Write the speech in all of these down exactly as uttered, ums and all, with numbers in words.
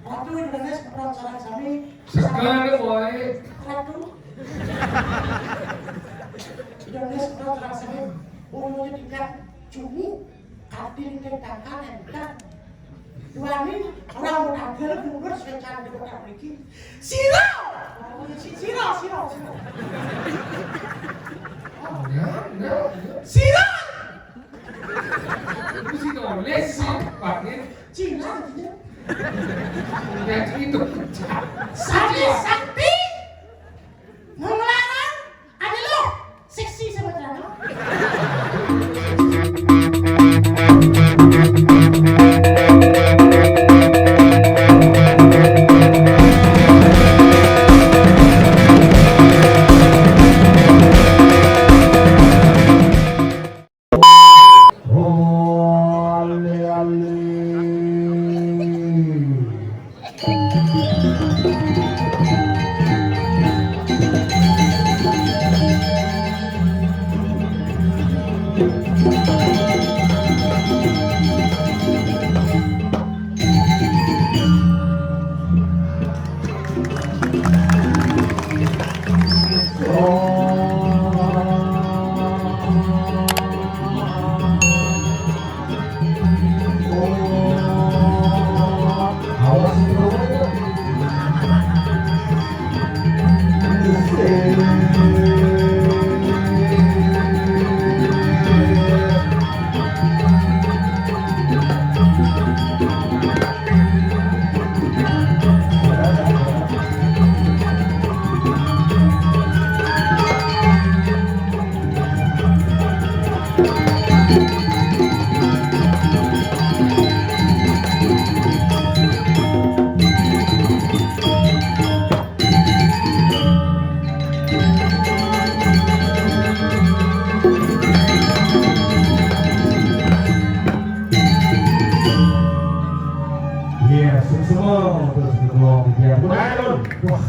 Ratu Indonesia kebetulan sareng sami. Sekarang, boy. Ratu Indonesia kebetulan sareng sami. Umumnya tingkat Juni, kati ning tanggal endah. Duaning ora mau tanggal mundur secara di kota mriki. Sira! Oh, si-, sira, sira, sira. Oh, ya, ya, ya. Sira! Itu sih nulis sih, Pak, ya. Cina, gitu. Ya, itu. Sakti, sakti. Menglarang, ada lo. Seksi sama celana. Iya, sukses terus, ketua Mutia. Wah,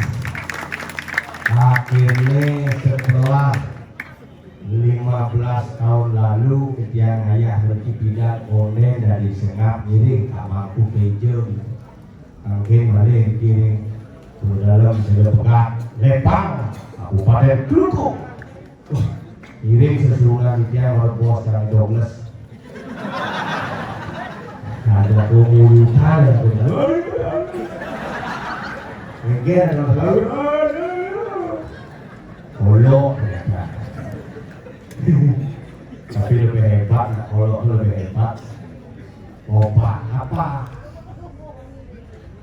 akhirnya setelah lima belas tahun lalu, ketiang ayah Reci Pidan onden dari Sengap, ngiring ka Mangku Kejo. Mangkin malih dikiring ke dalam Sila Pegat, Lepang, Kabupaten Klungkung. Wah, ngiring sesuunan ketiang, ora puas kami dobles. Ada pemulutan ya, benar. Mungkin ada, Kolok. Tapi lebih hebat, nak Kolok tu lebih hebat. Obat apa?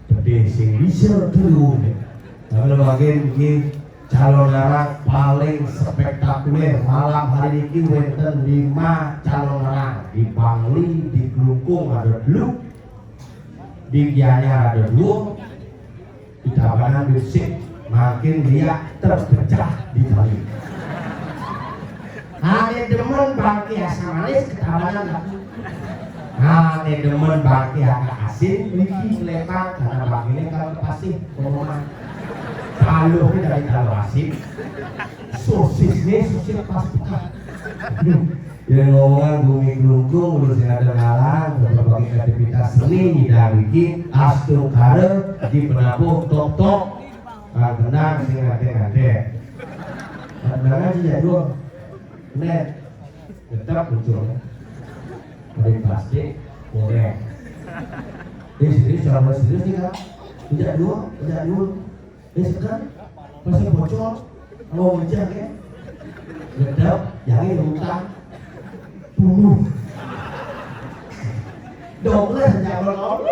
Pedih sing bisa telu. Kalau bagian mungkin calonarang paling spektakuler malam hari ini, wenten lima calonarang, di Bangli, di Klungkung ada dua, di Gianyar ada dua, di Tabanan Gresik, makin dia terpecah di Bali. Ane demen bangke asam manis, ketawanan lagi. Ane demen bangke agak asin, niki Lepang, karena bangke ini kalau pasih, pengumuman. Taluhnya dari taluh asin, sosisnya sosis pas pecah. Yang ngomongan bumi Klungkung, udah sing ada ngalang, berbagai aktivitas seni nyidang iki, astungkara, di penabuh, tok-tok, kang kenang, sing ngate-ngate. Kenangan sih jadul. Net. Tetap muncul. Paling pasti, goreng. Eh, serius, jangan serius nih, Kak. Jadul, jadul. Eh, sekarang masih bocor. Mau ngejak ya. Gedap, jangan utang. Bunuh. Dobles, jangan ngomong.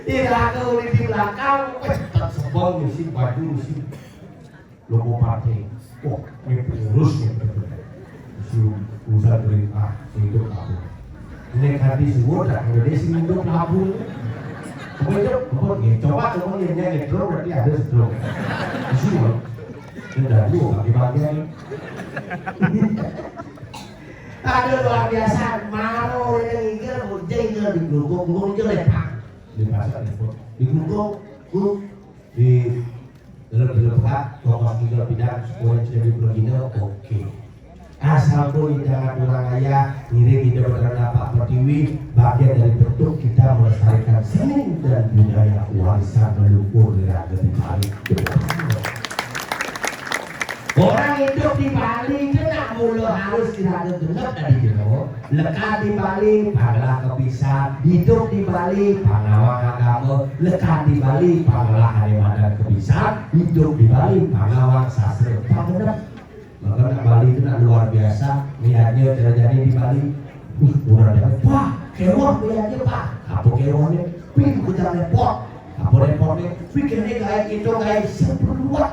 Tidak ada di belakang. Wes, tak sebel, misi baju, misi. Logo partai. Wah, ini pengurus nih. Suruh urusan perintah, hidup aku. Ini hati semua, tak ada sing hidup labu. Apa itu? Apa? Ya, coba kamu yang nyanyi drum, berarti ada drum. Di sini, loh. Ini dari dulu, bagi-bagi. Aduh, luar biasa. Maro, ini nginggil, hujan nginggil di Glungkung, Glungkung nginggil, ya, Pak. Di pasar, ya, Pak. Di Glungkung, Glungkung. Di dalam, dalam Pak, tongkos nginggil, pindah, sekolah, jadi, belum, oke. Asal pun kita ngaturang ayah, ngiring kita berternak Pak Pertiwi, bagian dari bentuk kita melestarikan seni dan budaya warisan leluhur di raga di Bali. Orang hidup di Bali kena mula harus di raga genep tadi jero. Lekat di Bali, panglah kepisan. Hidup di Bali, pangawang agama. Lekat di Bali, panglah ane madan kepisan. Hidup di Bali, pangawang sastra. Panggenep. Maka nak Bali tu nak luar biasa. Melihatnya terjadi di Bali. Wih, kurang dia. Wah, kewah melihatnya, Pak. Apa kewahnya? Pin kita repot. Apa repotnya? Pikirnya gaya kita, gaya seperluat.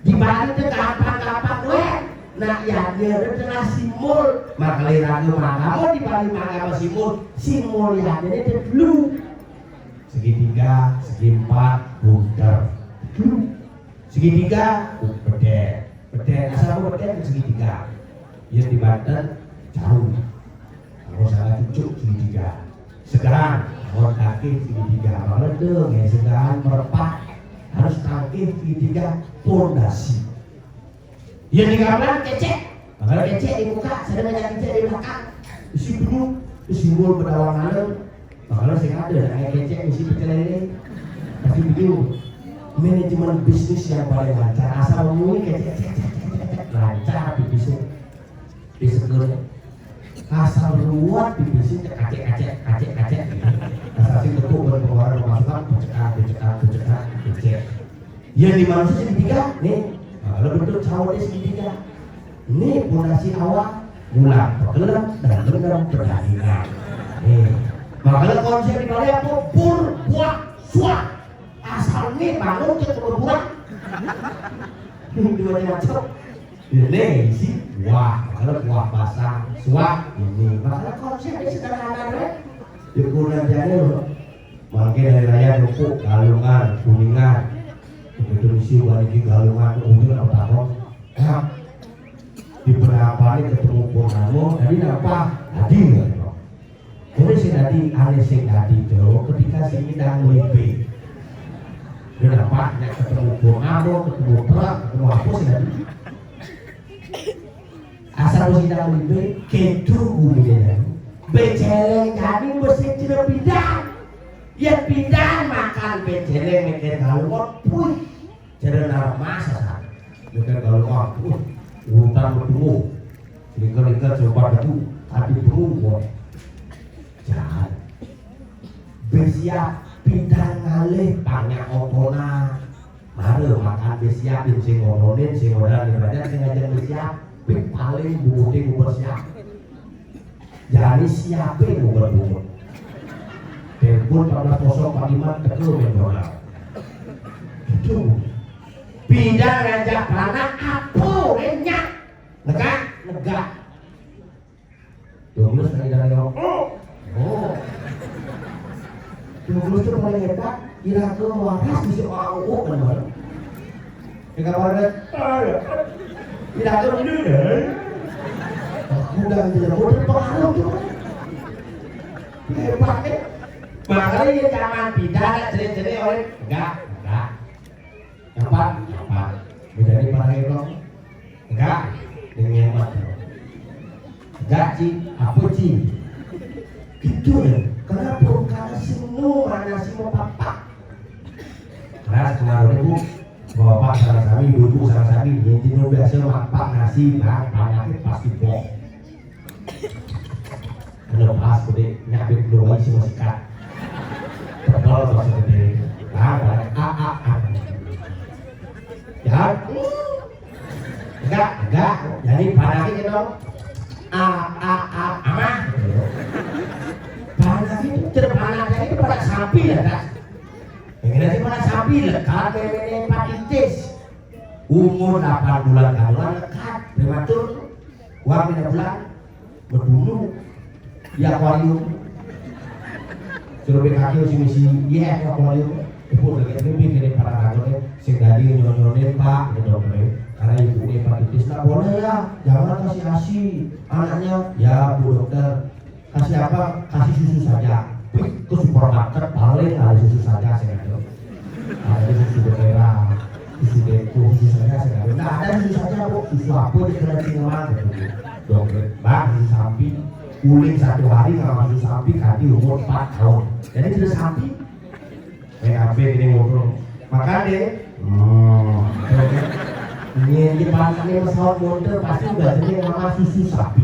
Di Bali tu gampang-gampang weh. Nak ya dia tu telah simbol. Maka liraga mangga di Bali mangga simbol. Simbol ya dia tu dulu. Segitiga, segi empat, bunter. Dulu. Segitiga, bedet. Bedet, asal apa bedet? Segitiga. Yang di Banten, jauh. Kalau salah cucuk segitiga. Segaran, kalau tangkih segitiga. Kalau ada, ya segaran merepat. Harus tangkih segitiga, pondasi. Yang di kanan, kecek. Kalau kecek di muka, sedang banyak kecek di belakang. Isi dulu, isi dulu berdalam malam. Kalau sing ada, nak kecek isi pecel lele. Pasti begitu. Manajemen bisnis yang paling lancar. Asal ngomongnya kecek, cek, cek, cek, cek, cek. Lancar di bisnis. Di sekolah. Asal ruwet di bisnis, cek, kacek, kacek, kacek, kacek. Asal sing tepuk buat pengeluaran pemasukan, pecekak, pecekak, pecekak, pecek. Yang di manusia segitiga, nih. Nah, kalau bentuk cawatnya segitiga. Nih, pondasi awal, mula pekelem dan benar perdagingan. Nih. Makanya konsep di Bali apa? Bur, buah, suah. Asal nih bangun ke kebebuan. Dua macam. Ini isi buah, kalau buah basah, suah ini. Makanya konsep ini sederhana, deh. Ya, kurang jadi loh. Mangke dari raya numpuk, Galungan, Kuningan. Begitu misi, wah, niki Galungan, ujung apa takon? Ya. Di penampangan ketemu Purnama, tadi nampak, tadi ya. Jadi sing dadi ane sing dadi to ketika sing ngidang mimpi. Dia nampak nek ketemu Purnama, ketemu Prak, ketemu apa sing dadi? Asal wis ngidang mimpi, kedu gumine dadi. Beceleng dadi mesti cedera pidan. Yen pidan makan beceleng mikir galuh, puih. Jare nar masa sa. Mikir galuh, puih. Urutan bertemu. Lingkar-lingkar coba debu, tapi berubah. Jahat. Besiap pidan ngalih banyak otona. Mare makan besiap, sing ngononin, sing ngodan, banyak sing ngajak besiap. Pik paling bubute bubur siap. Jani siape nguber bungut? Telepon empat belas kosong empat lima, teka main bola. Itu. Pidan ngajak anak apa, nyak? Negak, negak. Douglas lagi dari ngomong. Oh. Oh. Douglas tuh paling hebat. Kira ke waras bisa mau kan, Bang? Kira pada, kira ke dulu deh. Aku udah tidak mau terpengaruh tuh. Hebat, ya. Makanya dia jangan pindah, cerit-cerit oleh. Enggak, enggak. Dapat, dapat. Bedanya para elok. Enggak, dengan hemat. Enggak, Ci. Apa, Ci? Gitu ya. Kenapa? Karena semua nasi mau papak. Keras pengaruh ibu. Bapak sama sami, ibu sama sami. Yang jenuh biasa mapak nasi, bang, banyaknya pasti boh. Kena pas gede, nyabit dua isi masikat. Tebal pas gede. Bang, bang, a, a, a. Ya. Enggak, enggak. Jadi barang ini dong. A, a, a, amah. Barang itu terpana itu pada sapi ya, Kak. Yang kira sih pada sapi lekat, memang hepatitis. Umur delapan bulan kamuan lekat, prematur. Wah, pindah bulan. Bedulu di akuarium. Suruh B K K si misi, iya, ke akuarium. Ibu lagi lebih dari para ragu deh. Sing dadi nyonyonin, Pak, gitu, Bre. Karena ibunya hepatitis, nggak boleh ya, jangan kasih ASI. Anaknya, ya, Bu Dokter, kasih apa? Kasih susu saja. Wih, ke supermarket paling ada susu saja, saya gitu. Ada susu beterang, susu beko, susu saja, saya gitu. Nggak ada susu saja, Bu. Susu apa aja kena tinggal gitu. Dokter, Mbak, susu sapi, guling satu hari nggak masuk sapi, ganti umur empat tahun. Jadi sudah sapi, P K B ini ngobrol. Makan deh. Hmm. Ini di pasarnya pesawat motor pasti udah jadi nama susu sapi.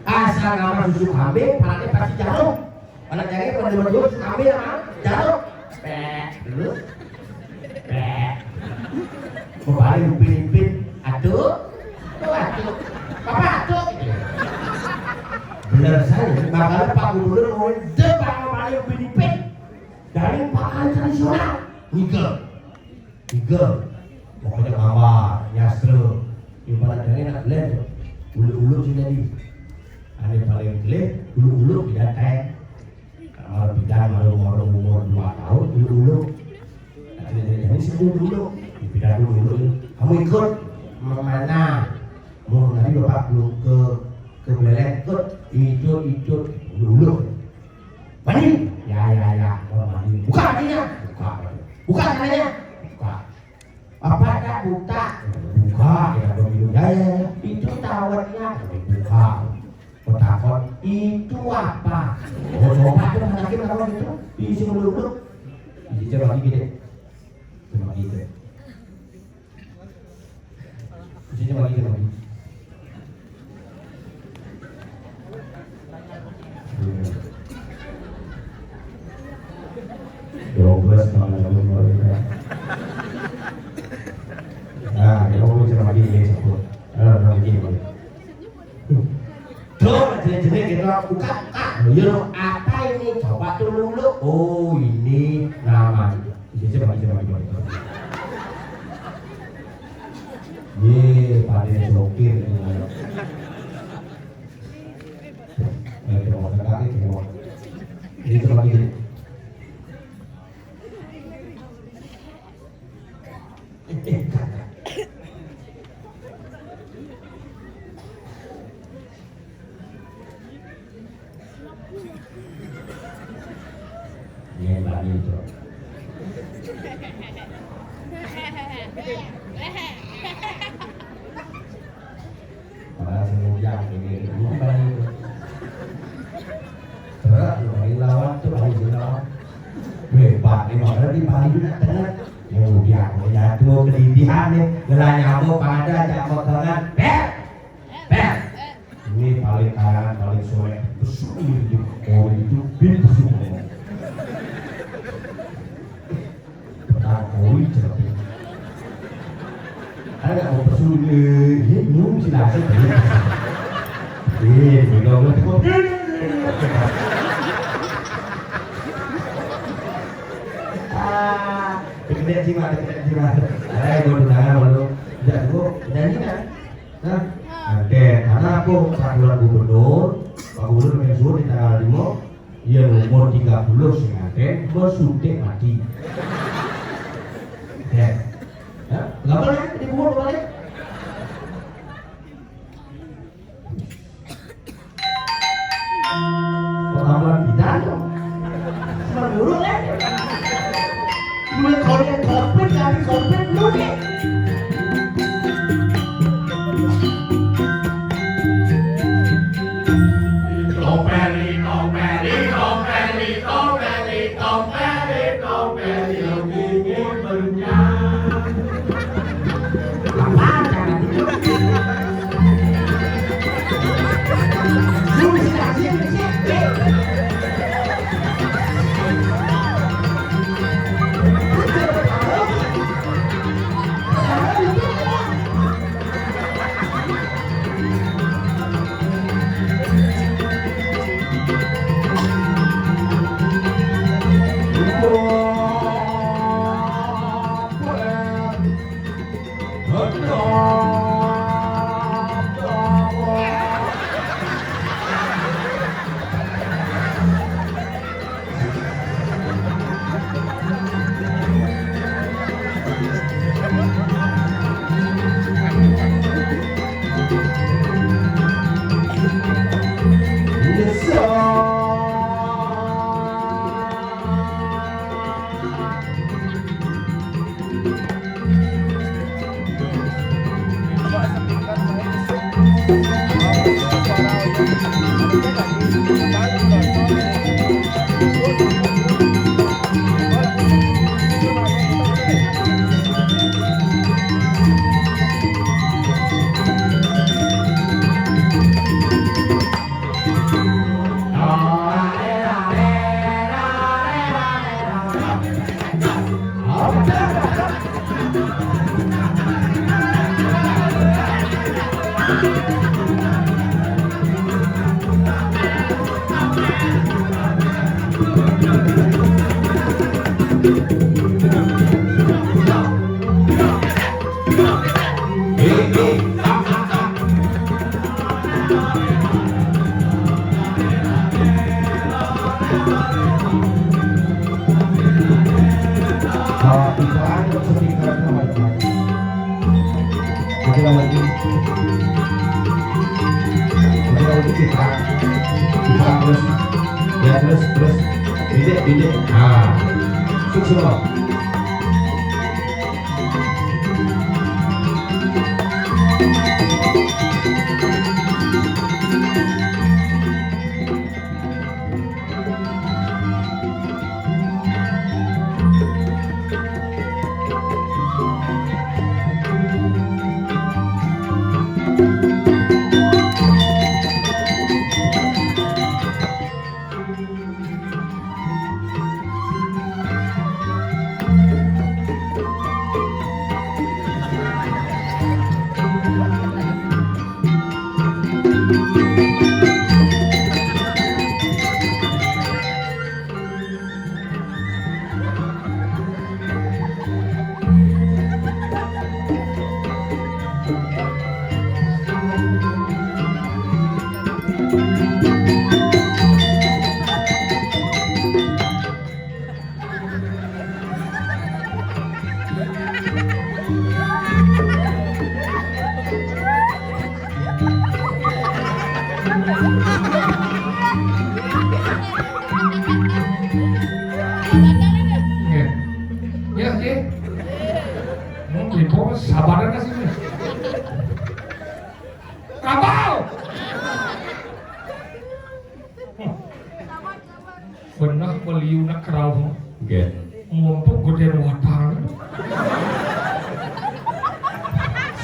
Asal nama susu kambing, pakai pasti jarum. Anak cewek pada berdua suka ambil apa? Jarum. Pek, terus. Pek. Kembali Upin Ipin. Aduh. Aduh, aduh. Papa aduh gitu. Bener saya, makanya Pak Gubernur mau depan kembali Upin Ipin. Dari pakaian tradisional. Ngigel. Tiga, pokoknya gambar, nyastra. Ibarat dari nak lem, uluk-uluk sini tadi. Ada paling gelap, uluk-uluk tidak teng. Kalau bidan baru baru umur dua tahun, uluk-uluk. Nah, tidak jadi jadi sih uluk-uluk. Bidan dulu uluk. Kamu ikut mana? Mau tadi bapak belum ke ke belek ikut, ikut, ikut, uluk-uluk. Mandi? Ya, ya, ya. Oh, mandi. Buka kakinya. Buka. Buka tangannya. Buka. Apa tak buka? Buka. Ya, begitu. Ya, ya, ya. Itu tawetnya. Buka. Kotakon. Itu apa? Oh, coba tuh, laki-laki itu. Diisi melulu. Diisi coba gigit deh. Coba gigit. Sini lagi, sini lagi. Iya. Dua belas sama dengan dua belas. Nah, kita mau bicara lagi, ini satu. Ada orang begini, Bang. Tuh, jenis-jenis gitu, buka, buka. Iya, apa ini? Coba tuh dulu. Oh, ini namanya. Iya, coba, coba, coba, coba. Ye, pada sokir. Eh, coba, coba, coba. Ini coba gini. Iya, Mbak Yu, Cok. Malah sing nguyak ini, ini Mbak Yu. Berat loh, ini lawan tuh, Mbak Yu, lawan. Hebat, ini malah di Bali nak dengar. Ya udah, aku nyatu kedidihan nih. Gelah nyamuk pada, nyamuk dengan. Ber! Ber! Ini paling karangan, paling soleh. Besuk ini, oh, itu bin besuk. Petang koi cerpe. Ada nggak mau pesu ini? Ini nyum sih nasi. Ini belum. Ah, dekat jimat, dekat jimat. Eh, gue dengar malu. Tidak, gue nyanyi kan? Nah, oke, karena apa? Peraturan gubernur, Pak Gubernur pensiun di tanggal lima, ya umur tiga puluh sing nganten, bersuntik mati. Ya. Ya, nggak boleh, di gubernur boleh. Peraturan kita tuh. Menurut ya. Mulai kalau yang covid, dari covid, lu nih. Tompeli, tompeli, tompeli, tompeli, tompeli, tompeli, tompeli, yang ingin menjadi. Apa Oke, lagi. Oke, lagi kita. Kita terus. Ya, terus, terus. Dikit, dikit. Nah. Sukses, Bang. Nggih. Ya, nggih. Hmm, ibu sabaran ka sini. Kapal. Benah beliau nak kerau. Nggih. Mumpung gedé watang.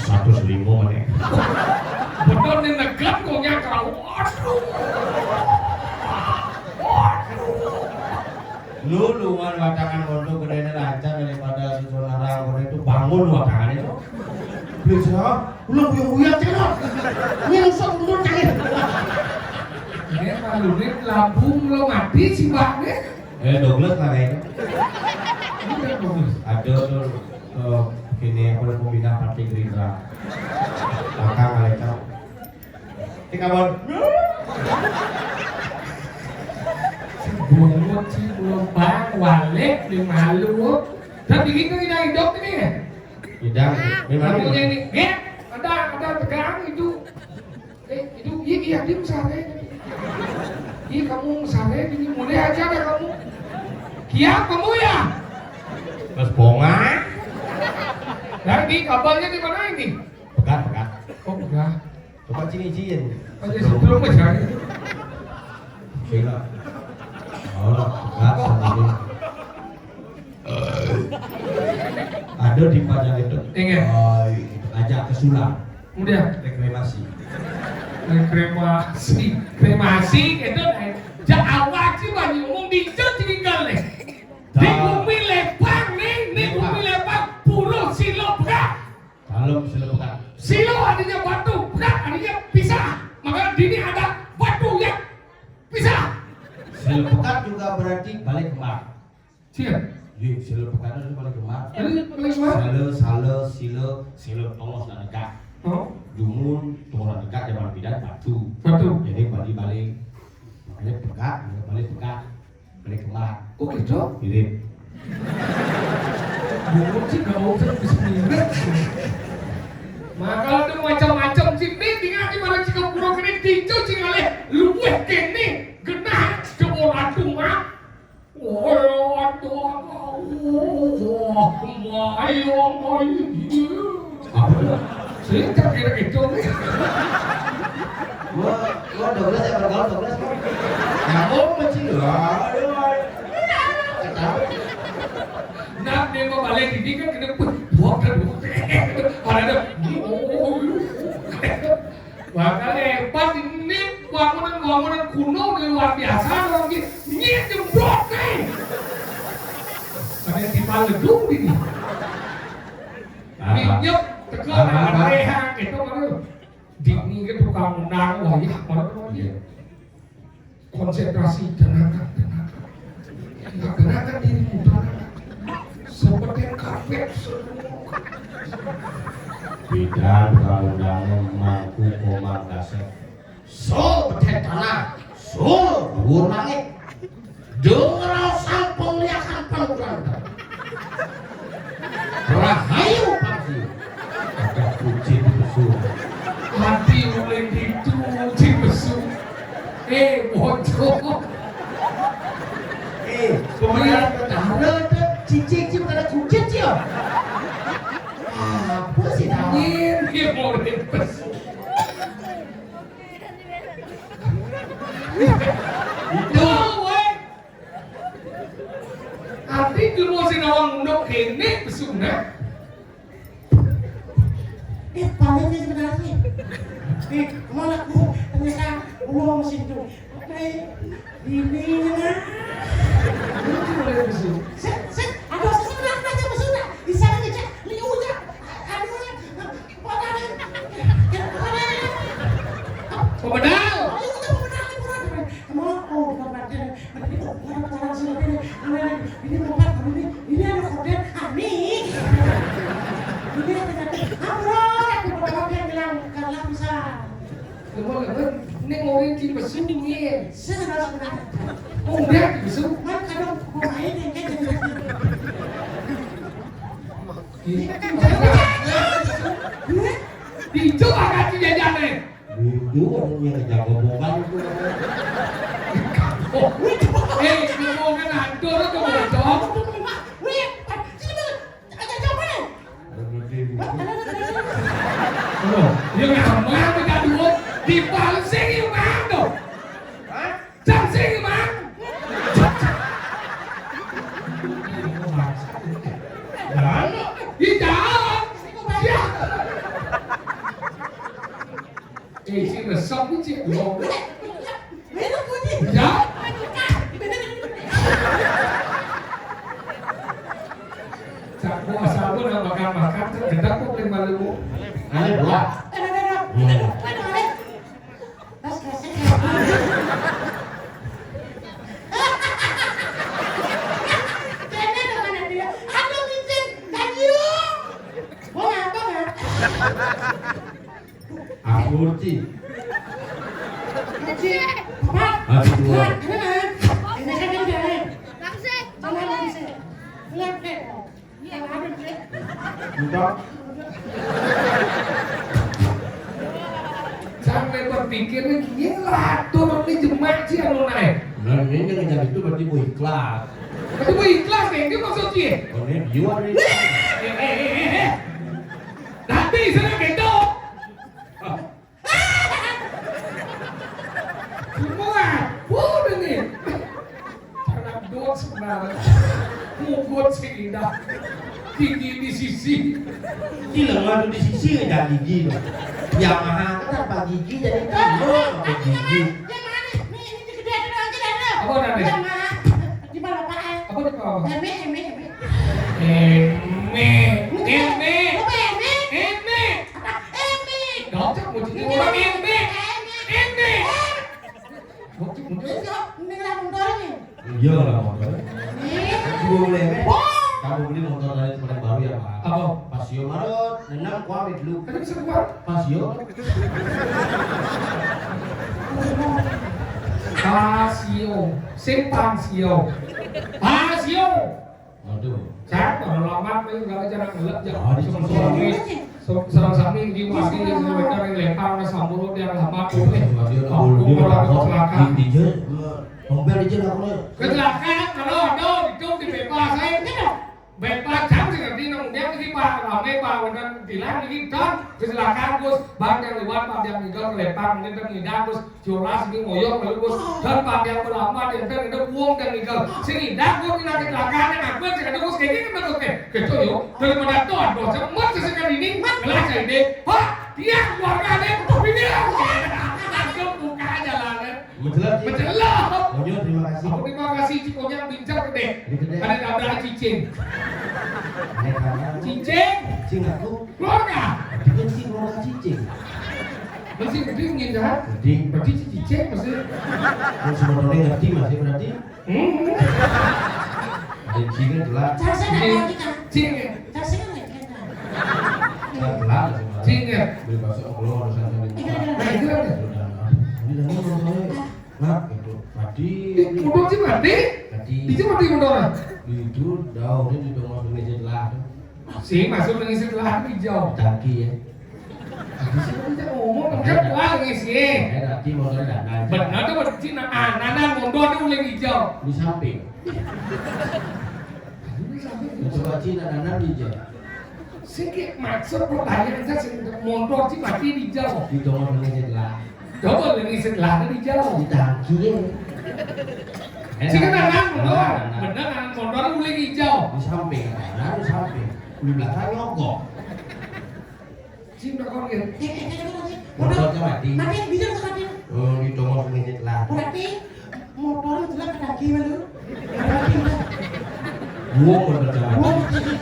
Seratus lima meneh. Bener nih neglek kok nyak kerau. Aduh. Aduh. Lu lungan watangan untuk gedénya lancar daripada si Sonara, udah itu bangun watangannya tuh. Bisa, lu buyung-buyung aja lah. Ini rusak menurut saya. Ini malunin lambung lo mati sih, Mbak, nih. Eh, Douglas lah kayaknya. Ini kan Douglas. Ada tuh, eh, ini apa, pembina Partai Gerindra. Maka mereka Tiga bol. Bungut si gelombang, walik, di malu. Dan begitu ini hidup ini ya. Idang, memang. Kamunya ini, ya, ada, ada tegang itu. Eh, itu, iya, iya, dia mesare. Iya, kamu mesare, ini mulai aja ada kamu. Kiap kamu ya? Mas Bonga. Nah, di kabalnya di mana ini? Pegat, pegat. Oh, pegat. Coba sini izin. Aja sebelum aja. Sila. Allah, pegat sama dia. Ada di Padang itu. Iya. Oh, itu ajak ke Sulang. Kemudian? Reklamasi. Reklamasi. Kremasi itu, eh, jak awak sih banyak ngomong bisa tinggal deh. Di bumi lepang nih, di bumi lepang, puluh silo berat. Kalau sila pegat. Silo artinya batu, pegat artinya pisah. Maka di ini ada batu yang pisah. Sila pegat juga berarti balik kembar. Siap. Iya, sila pegat itu balik kembar. Jadi balik kembar. Sala, sala, sila, sila tongos dan negak. Oh. Dumun, tongos dan negak zaman bidan batu. Batu. Jadi balik-balik. Makanya pegat, balik pegat. Balik kembar. Oh gitu? Mirip. Bungul sih gak usah bisa mirip. Maka ada macam-macam sih. Ini tinggal di mana sih kepura kene tinju sih ngalih. Luweh kene genah coba ratu mah. Oh, aduh. Wah, ayo, ayo. Apa tuh? Sih, tak kira itu. Gua, gua dua belas ya, kalau dua belas, Bang. Ya, mau kecil lah. Ayo, ayo. Ketawa. Nah, dia mau balik ini kan kena pun. Buat kan, buat. Ada, ada. Makanya hebat ini bangunan-bangunan kuno ini luar biasa lagi. Ini jembrot nih. Ada di Paledung ini. Apa? Minyak teko apa, apa? Reha gitu mana? Dini ke tukang undang wayah mana lagi? Iya. Konsentrasi tenaga, tenaga. Gerak-gerakan dirimu, Tanah. Seperti karpet semua. Bidan kaundangé mangku komang kasép. So betén tanah, so duur langit. Dengar sang pengliakan panugrahan. Rahayu pangsiu. Ada kucing besuk. Hati mulai ditu kucing besuk. Eh, bocor. Eh, pembenaran petara tuh cicing cicing ada kucing cicing. Apa sih tahu? Ini mulai besuk. Itu. Arti dulu sing nawang unduk kéné besuna. Eh, paling sebenarnya. Eh, malah aku ternyata belum sih tuh. Oke, ini nah. Ini cuma dari besuk. Set, set, aduh, sebenarnya aja besuna. Di sana aja, liunya. Aduh, Pemedal. Lemah-lemah, ini ngomongin di besuk, iya. Udah di besuk. Kan kadang pemain yang kayak gitu. Dicoba kaki jajané. Itu yang jago bokan itu. Oh, eh, ngomongin hantu tuh bocor. Wih, sini dulu. Agak jauh mana? Loh, ya memang kita dulu di Palsing yang mana? Hah? Cang sing, Mang. Ih, jangan. Ya. Eh, si resep ni, cik. Ya. Cak, gua asal gua nak makan-makan, tergedak gua paling malu. Ada dua. Hmm. Aku, Ci. Aku dua. Entah. Sampai berpikir nih, gila, turun nih jemak sih anu naik. Nah, ini yang ngejar itu berarti mau ikhlas. Berarti mau ikhlas nih, ini maksudnya. Oh, ini dua nih. Eh, eh, eh, eh, eh. Tapi sana gitu. Ah. Semua, udah nih. Anak dot sebenarnya. Mugut sih indah. Gigi di sisi. Gila, ngadu di sisi aja gigi loh. Yamaha kan tanpa gigi jadi kamu pakai gigi. Yang mana? Nih, ini gede ada lagi ada. Apa tadi? Yamaha. Di mana, Pak? Apa di bawah? Eme, eme, eme. Eme. Eme. Apa eme? Eme. Eme. Dong, cak, mau jadi orang eme. Eme. Dong, cak, mau jadi. Iya, ini lah motor. Iya lah motor. Ih. Dua puluh eme. Wah. Kamu beli motor dari tempat yang baru ya, Pak? Apa? Pasio marut, enam kuah dulu. Kan bisa kuat. Pasio. Pasio. Simpang sio. Pasio. Waduh. Saya kalau lama nih, nggak aja nak ngelak, ya. Ah, di Serang sini. Sami. Serang Sami, di Wadi, di Wadi, di Lempang, di Samburu, di Alamat, di Wadi, di Wadi, di Wadi, di Wadi, di Wadi, di Wadi. Kecelakaan, kalau ada, itu dibebas, saya. Bebas, jangan sih, ngerti, nang, dia mesti, Pak, rame, Pak, bener, bilang, ini, dan kecelakaan, Gus, bang yang lewat, Pak, yang ngigal, Lempang, ini, dan ngidang, Gus. Jolas iki ngoyong lho, Gus. Dan panjang melamar yang kan ada wong dan ninggal. Sing indah pun kena kecelakaan yang aku sing ada Gus kayak gini kan Gus kayak gitu yo. Daripada tuh aduh cemet sesekan ini ngelas ini. Pak, dia keluarga ada ini. Langsung buka aja lah kan. Mencelat, Ci. Mencelat. Onyo, terima kasih. Aku terima kasih Cik Onyang bincang gede. Ini gede. Ada nabrak cicing. Ini karena cicing. Cing aku. Keluarga. Itu kan cing keluarga cicing. Masih gede ngindah. Gede. Berarti cicing masih. Yang sebenarnya ngerti masih berarti. Hmm. Ada cing telat. Cara saya nggak tahu kita. Cing ya. Cara saya nggak tahu. Nah, telat. Cing ya. Beli bakso kalau urusan tadi. Iya, iya. Nah, itu kan. Udah, ah. Ini dah mau mulai. Nah, itu. Mati. Ih, udah sih mati. Mati. Itu mati udah. Itu daunnya di rumah ngisi telat. Sing masuk ngisi telat hijau. Tangki ya. Di sini kita ngomong, kan kuat ngisi. Ya, nanti motornya datang. Benar tuh, Cina. Anak-anak mundur tuh uling hijau. Di samping. Di samping. Coba Cina nanam hijau. Sing maksud pertanyaan saya sing mundur sih pasti hijau. Di rumah ngisi telat. Coba ngisi telat hijau. Di tangki ya. Sing kan anak mundur. Benar, anak mundur uling hijau. Di samping, nah, di samping. Di belakang nyogok. Sing udah kau lihat. Motornya mati. Mati, bisa tuh mati. Oh, di rumah ngisi telat. Berarti motor itu lah kena gimana lu? Berarti udah. Gua mau berjalan. Gua mau jadi.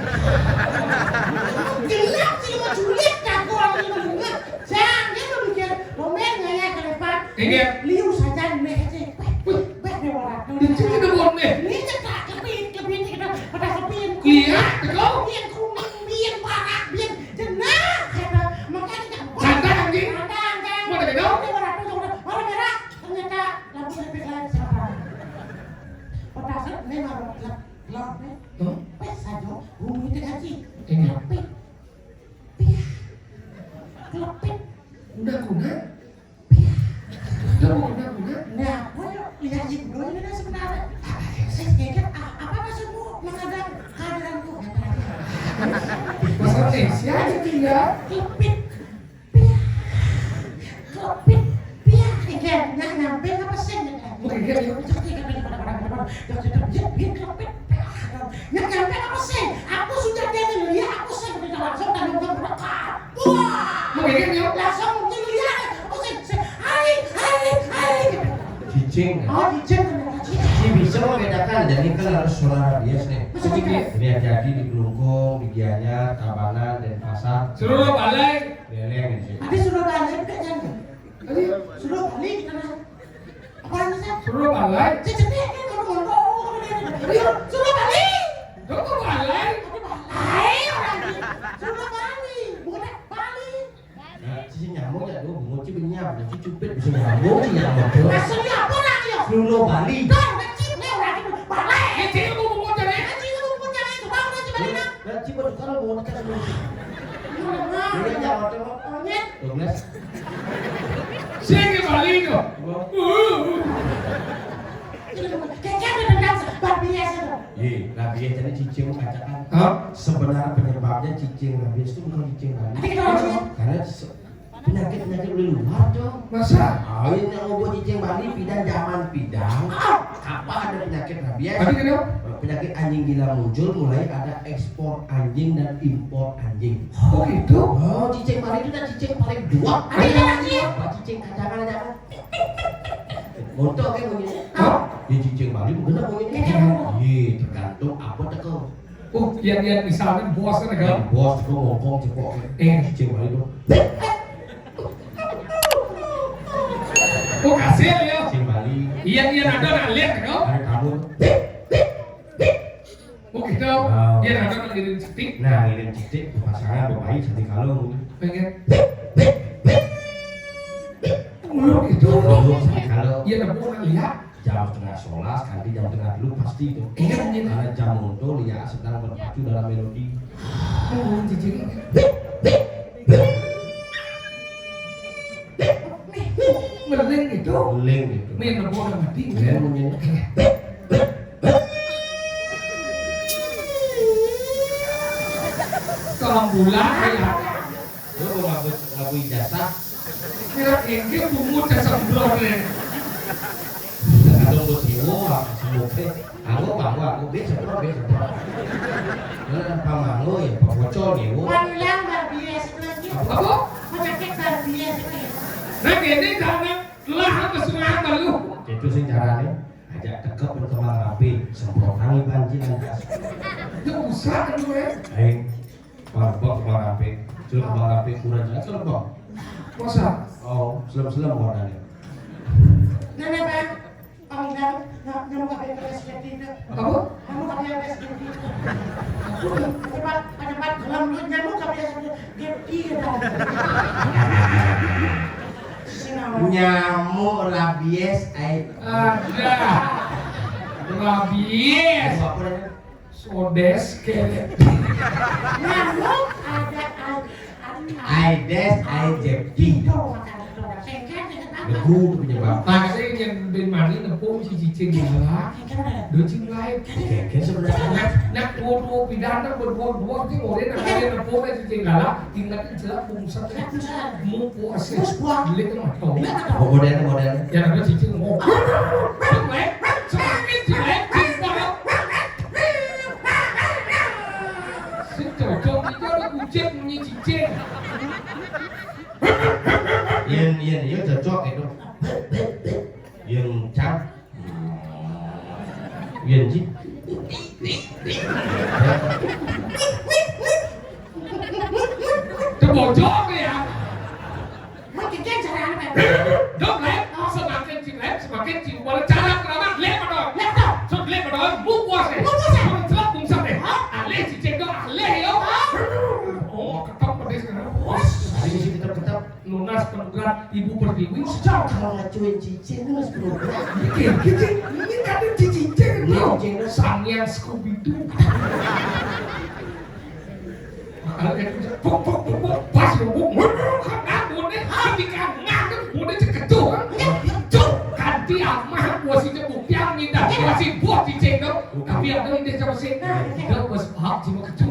Gelap sih, mau julid, jago orang ini mah. Jangan dia mau mikir, momen nggak ya, ke depan. Iya. Liu saja, nih, sih. Wih, bah, dia orang. Di sini ada pohon, nih. Ini cetak, kepin, kepin, kita pada kepin. Iya, betul. Yang kuning, yang parah, yang jenah, kata. Makanya, Santang, anjing. Santang, kan. Mau ada gedong? Dia orang, orang, orang merah. Ternyata lampu lebih lain siapa? Petasan, ini marah, gelap, gelap, nih. Hah? Pes saja, bumi itu ngaji. Iya. Kepin. Piah. Kepin. Udah guna? Piah. Udah mau guna, guna? Nah, gue lihat ibu dulu ini sebenarnya. Saya pikir, "Ah, apa maksudmu mengadang kehadiranku?" Kata dia. Bahasa Indonesia aja tuh ya. Kepin. Piah. Kepin. Piah. Iya, nggak nyampe apa sih? Oke, iya, iya. Cek, cek, cek, cek, cek, cek, cek, cek, cek, cek, cek, cek, Nggak nyampe apa sih? Aku sudah dia ngeliat, aku sih bisa langsung tanggung jawab. Wah! Mau bikin yuk? Langsung mungkin ngeliat, aku sih, sih, hai, hai, hai. Cicing. Oh, cicing, ternyata cicing. Si bisa membedakan, jadi kan harus suara rabies nih. Masa gitu? Ini yang jadi di Klungkung, di Gianyar, Tabanan, Denpasar. Suruh lo balik. Leleng sih. Ada suruh balik, nggak jadi. Ayo. Suruh balik, kita masuk. Apaan sih? Suruh balik. Cicing kan kalau ngomong, oh, oh, oh, oh, oh. Ayo, suruh balik. Coba balik. Tapi balik orang ini. Suruh balik. Bukan balik. Nah, si nyamuk ya, tuh, bungut sih benyam, nah, si cupit bisa nyamuk, si nyamuk tuh. Maksudnya apa orang ya? Suruh balik. Tuh, kecil, nih, orang itu balik. Kecil, bu, bungut, jadi. Kecil, bu, bungut, jadi. Coba, orang coba, nah. Nah, coba tuh, kalau bungut kan, ini nyamuk tuh. Monyet. Tuh, Mas. Sing balik, tuh. Wah. Kayaknya ada dendam, Bang Bias itu. Iya, rabies tadi cicing kacakan. Hah? Sebenarnya penyebabnya cicing rabies itu bukan cicing rabies. Nanti kita langsung ya. Karena se-, penyakit-penyakit dari luar, Cong. Masa? Ah, ini yang ngobrol cicing Bali, pidan zaman pidan. Ah! Apa ada penyakit rabies? Tapi kenapa? Penyakit anjing gila muncul, mulai ada ekspor anjing dan impor anjing. Oh, gitu? Oh, cicing Bali itu kan cicing paling dua. Ada yang lagi? Apa cicing kacakan aja kan? Montok kayak begini. Hah? Ya, cicing Bali bener begini. Iya, tergantung apa teko. Oh, yang, yang misalnya bos kan, kan? Bos teko ngomong cepok. Eh. Cicing Bali tuh. Oh, kasih ya. Cicing Bali. Iya, iya, ada nak lihat, kan? Ada tamu. Oh, gitu. Ah. Iya, ada nak ngirim cetik. Nah, ngirim cetik, pasangan bapak satu kalau. Pengen. Mulu gitu. Mulu satu kalau. Iya, ada mau nak lihat. Jam setengah sebelas, ganti jam setengah dulu pasti itu. Iya, iya. Karena jam untuk lihat sedang berpacu dalam melodi. Oh, cicing. Ngeling gitu. Ngeling gitu. Nih, nebo udah mati. Ngeling bunyinya. Tolong bulan ya. Lu mau ngaku, ngaku ijazah? Kira ini bungut ya semblor nih. Kalau buat siwo, sembuh. Aku, aku, aku, biasa, bro, biasa, bro. Mana apa mango ya, apa pocol ya, wo? Panilang rabies itu lagi. Apa? Penyakit rabies itu ya. Nah, ini karena telah apa sunat lu? Itu sih caranya. Ajak tekep ke kembang rapi, semprot tangi panci lantas. Ya usah kan gue. Ayo, kembang, kembang rapi. Suruh kembang rapi, kurang jelas, suruh kembang. Masa? Oh, selem-selem warnanya. Nah, nah, Bang. Orang Nyamuk, nyamuk apa yang kena sedih itu? Apa? Nyamuk apa yang kena sedih itu? Cepat, cepat, dalam mulut nyamuk apa yang kena sedih itu? Sisi nama. Nyamuk rabies, ai. Ada. Rabies. Apa namanya? Sodes ke. Nyamuk ada ai-, ai-, Aedes aegypti. Itu makanya itu. Singkat, singkat apa? Debu itu penyebab. Makanya yang bin mani nepung si cicing galak. Singkat apa? Dua cicing lain. Singkat sebenarnya. Nak, nak dua-dua pidana berdua-dua sih, orang nak kaya nepung si cicing galak. Ingat jelas bungsa. Mu puas. Mu puas. Beli tu mah. Beli tu mah. Oh, modern, modern. Ya, ada cicing mau. Jelek, semakin jelek, cicing galak. Sing cocok itu ada kucing bunyi cicing. Yen, yen, ya cocok itu. Yen cang. Yen ji. Tebojok ya. Mun cicing carane, Pak. Dong, lep. Semakin cing lep, semakin cing. Wala cara keramat, lep, Pak Don. Lep, Don. Sut lep, Pak Don. Bungkus, eh. Bungkus, eh. Sut celak, bungkus, eh. Hah? Alih, cicing, dong, alih, yo. Hah? Oh, ketok pedis, kan. Wah. Tadi mesti ketok-ketok. Nunas program Ibu Pertiwi. Sejak kalau ngacuin cicing, nunas program. Gitu, gitu. Ini kan cicing, cicing, Iya, tuh. Cicing. Sangyang Scooby-Doo. Makanya kan, pok, pok, pok, pok, pas lu, pok, pok, pok, kan, bone, ketika ngadep, bone ceketuh, kan? Tuh, kanti amah, gua si jebuk, tiang minta, gua si buat cicing, dong. Tapi ada ide sama si, nah, kita bos paham, cuma kecuh.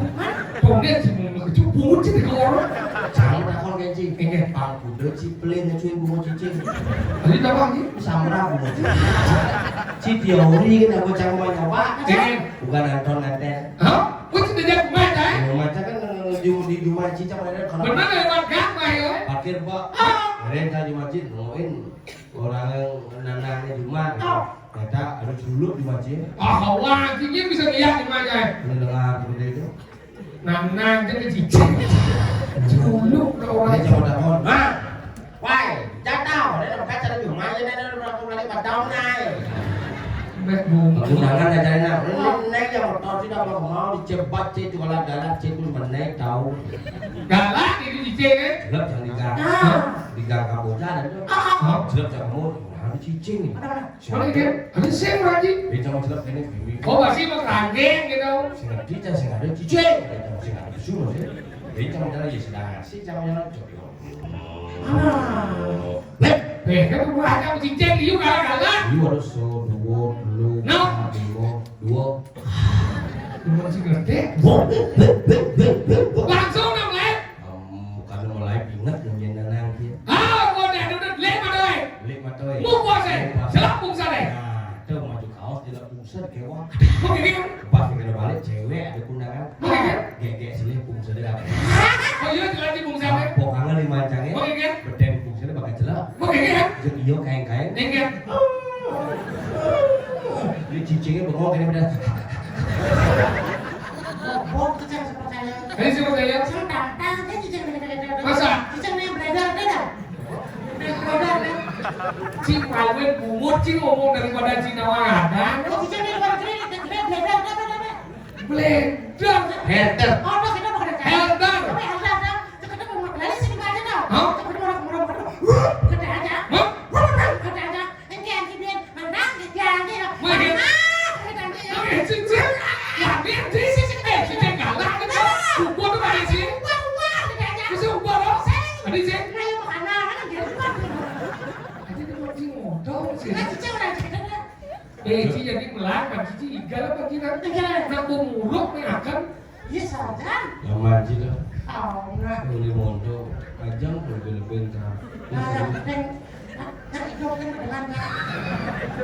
Bone, cuma kecuh, bungut sih, di kolor. Jangan takon, Kenci. Iya. Pang kuda, cipelin, ngecuin bungut cicing. Tadi apa lagi? Samra bungut cicing. Ci teori kan, aku cang mau nyoba. Iya. Bukan nonton nganten. Hah? Wis diajak main, eh? Ya, maca kan, eh, di, di rumah Cica, mana kalau Bener lewat gang, Pak, ya? Parkir, Pak. Ah. Renta di masjid, nemuin orang yang nanangnya di rumah, gitu. Ah. Kata, ada dulu di masjid. Ah, wah, anjingnya bisa lihat di mana, eh? Ini dengar seperti itu. Nanang, jadi cicing. Dulu ke orang. Ini coba telepon. Nah. Wai, jatau, ada tempat cara cuma ini ada orang kembali pada tahun naik. Mbak Bu. Undangan aja enak. Ini naik yang motor tidak mau mau dicebat sih, itu kalau darat sih itu menaik tahu. Galak ini di sini. Gelap jangan digang. Ah. Digang kamu jalan tuh. Ah. Gelap jangan mau, harus cicing. Ada mana? Mana dia? Ada sing lagi. Dia jangan gelap ini. Oh, masih mau kerangkeng gitu. Sing ada, sing ada cicing. Sing ada suruh sih. Dia jangan jalan ya sedang asik jangan jalan. Ah. Lek. Eh, kan gua aja cicing, you galak-galak. You harus so, dua, lu, No. Lima, dua. Lu masih ngerti? Langsung dong, Lek. Em, bukan mau live, inget nungguin nanang dia. Ah, gua udah duduk, Lek, mana, Lek? Lek, mana, Lek? Mau puasa, Lek? Mau puasa. Jelak pungsan, Lek. Nah, tuh maju kaos, jelak pungsan, kewak. Kok gini, kan? Pas kita balik, cewek ada kondangan. Kok gini, kan? Gek-gek silih pungsan dia. Oh iya, jelak di pungsan, Lek. Pokoknya lima cang ya. Kok gini, kan? Beden pungsan dia bakal jelak. Kok gini, kan? Jeung iyo kain-kain. Ini, kan? Ini cicingnya bengong ini bener. Bohong tuh, saya percaya. Ini sih percaya. Saya tantang, saya cicing ini, ini, ini. Masa? Cicing ini beredar, beredar. Beredar, kan? Cing kawin bungut, cing ngomong daripada cing nawa ada. Oh, cicing ini baru gede, gede, beredar, apa, apa? Blender. Herder. Oh, no, kita bukan Herder. Tapi Herder, ada. Kita mau lari sini aja, no. Hah? Kita mau, mau, mau, mau. Gede aja. Hah? Gede aja. Engke, engke, biar menang, dia, dia, dia. Wah, dia. Menang, dia, dia, dia. Oke, sing, sing. Ya, dia, dia. Sing, sing, sing. Eh, sing, sing, galak, kan? Nah. Ubur tuh, mana, sih? Ubur, ubur, dia, dia. Bisa ubur, loh. Sing. Tadi, sih. Nah, yang makanan, kan, dia ubur. Tadi dia mau sing, ngotong, sih. Nah, cicing, orang cicing, nah. Eh, Ci jadi melak, kan, Cici igal apa kita? Igal. Nak bau muruk, nih, akan. Iya, saja. Lama aja dah. Oh, enggak. Beli mondo, ajang lebih-lebih ntar. Nah, yang, yang hidup kan dengan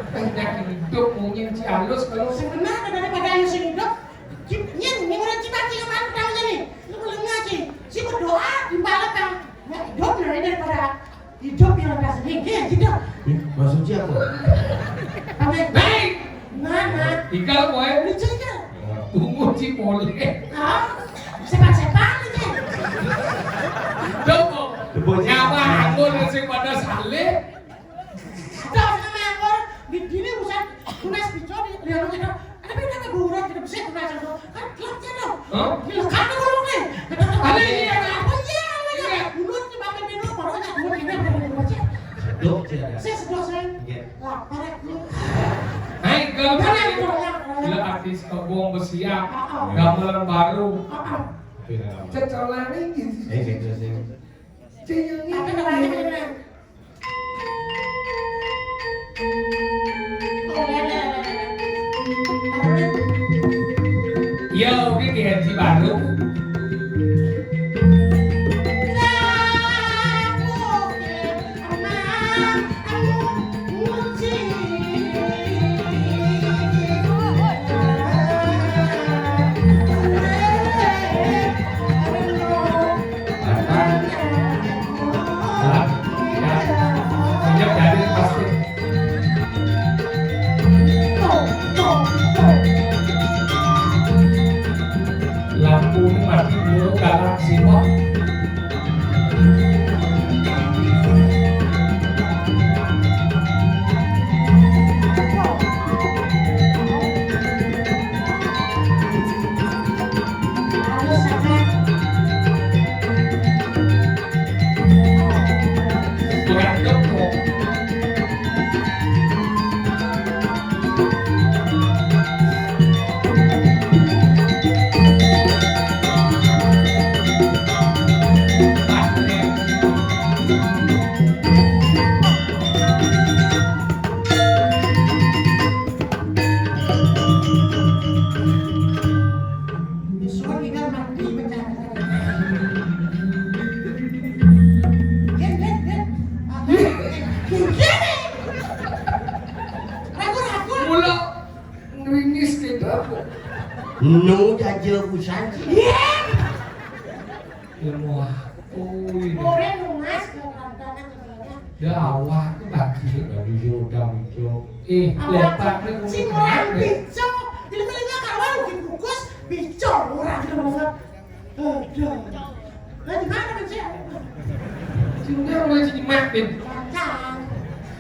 banyak hidup mungkin si halus kalau sebenarnya daripada yang sing hidup, nyen, ini orang cipati yang mana tahu jadi. Lu belum ngaji. Si berdoa di malam kan. Nah, hidup dari daripada hidup yang ada sendiri, gitu. Ih, maksudnya apa? Apa? Hei! Mana? Igal, boy. Lucu, kan? Tunggu, Ci, boleh. Hah? Sepan-sepan, gitu. Dong, Debo, Ci. Nyapa anggur, sing pada saleh. Ada sama anggur, di sini, bukan. Tunas pico di, di anu gitu. Tapi udah nggak buruan gitu, bisa tunas itu. Kan klubnya dong. Hah? Kan tuh ngomong nih. Ada iya, ada. Apa iya? Iya. Mulut nih makin minum, barunya mulut ini apa yang baca? Sedok sih ada. Saya sedok, saya. Iya. Lapar ya. Hai, gambar. Gila artis kebong besiak. Heeh. Gamelan baru. Heeh. Iya. Cecolane gitu. Eh, gitu sih. Cecolane. Tapi namanya bener. Iya, oke, di Haji Baru. Apa? Hah? Ya. Minyak dari pasti. Lampu ini mati dulu, galak sih, Bang. Mula ngrimis ke dapur. Nu jaja busan. Ilmu aku ini. Orang nungas ke kantornya. Ya awak tuh bagi. Bagi sing udah muncul. Eh, lepak nih. Sing orang pico. Jadi mereka kawan dibungkus pico orang gitu banget. Aduh. Lah di mana kan sih? Sing udah mulai sing makin. Kacang.